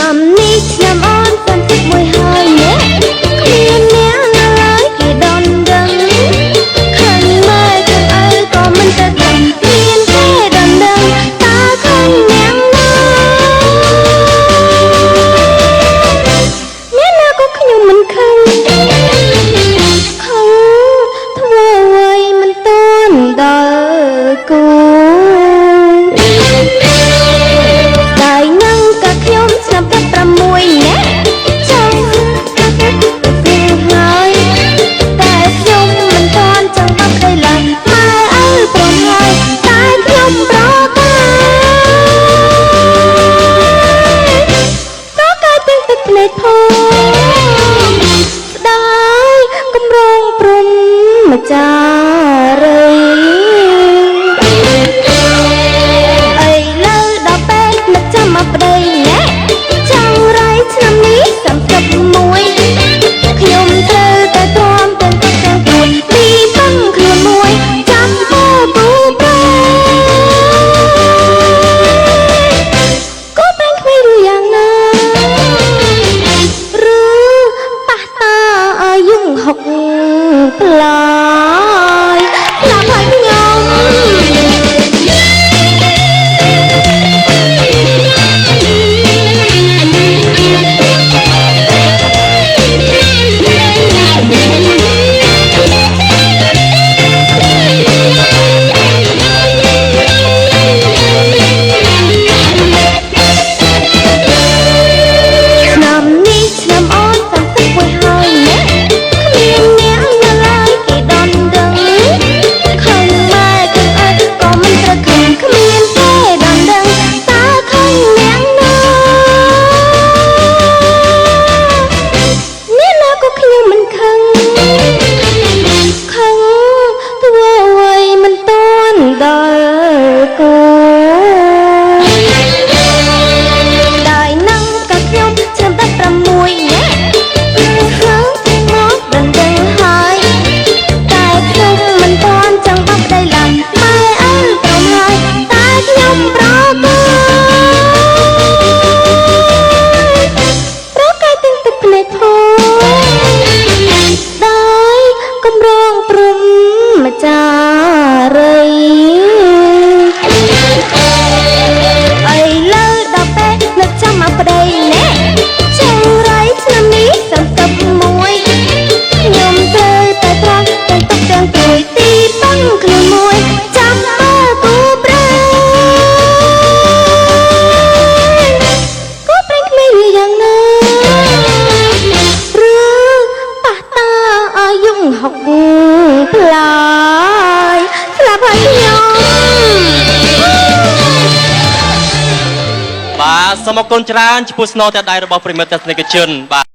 ឆ្នាំនេះឆ្នាំអូន31ហើយអ្នកគ្មានអ្នកណាឡើយគេដនដឹងខឹងម៉ែខឹងឪក៏មិនទៅដឹងមានគេដនដឹងតើខឹងអ្នកណាអ្នកណាក៏ខ្ញុំមិនខឹងខឹងធ្វើអ្វីមិនតាន់ដល់គូ តែនឹងក៏ខ្ញុំឆ្នាំ16ណាចង់ក៏ទៅពីហើយតែខ្ញុំមិនទាន់ចង់បាត់ដីឡើយម៉ែឪព្រមហើយតែខ្ញុំប្រកាប្រកាទាំងទឹកភ្នែកផងស្ដាយកម្រងព្រំម្ចារី ឥឡូវដល់ពេលនឹកចាំមកប្តីណែចង់រៃឆ្នាំនេះ31ខ្ញុំត្រូវតែទ្រាំទាំងទឹកទាំងព្រួយពីពឹងខ្លួនមួយចាំពពូប្រែក៏ប្រេងក្មេងឬយ៉ាងណាឬប៉ះតាអាយុហុកផ្លាយស្លាប់ហើយខ្ញុំ ឆ្នាំនេះឆ្នាំអូន31ហើយណាគ្មានអ្នកណាឡើយគេដនដឹងខឹងម៉ែខឹងឪក៏មិនត្រូវខឹងគ្មានទេដនដឹងតើខឹងអ្នកណាអ្នកណាក៏ខ្ញុំមិនខឹងខឹងធ្វើអ្វីមិនតាន់ដល់គូ ដោយនឹងក៏ខ្ញុំឆ្នាំ16ណែហឹងមកដឹងដឹងហើយតែខ្ញុំមិនទាន់ចង់បាត់ប្តីឡើយម៉ែឪព្រមហើយតែខ្ញុំប្រកាប្រកាទាំងទឹកភ្នែកផងដោយកម្រងព្រំម្ចារី ឥឡូវដល់ពេលនឹកចាំមកប្តីណែចង់រៃឆ្នាំនេះ31ខ្ញុំត្រូវតែទ្រាំទាំងទុកទាំងព្រួយទីពឹងខ្លួនមួយចាំមើលគូប្រែគូប្រែក្មេងឬយ៉ាងណាឬប៉ះតាអាយុហុកផ្លាយស្លាប់ហើយខ្ញុំ បាទសូមអរគុណច្រើនចំពោះស្នងតែដៃរបស់ប្រិមិត្តទស្សនិកជនបាទ។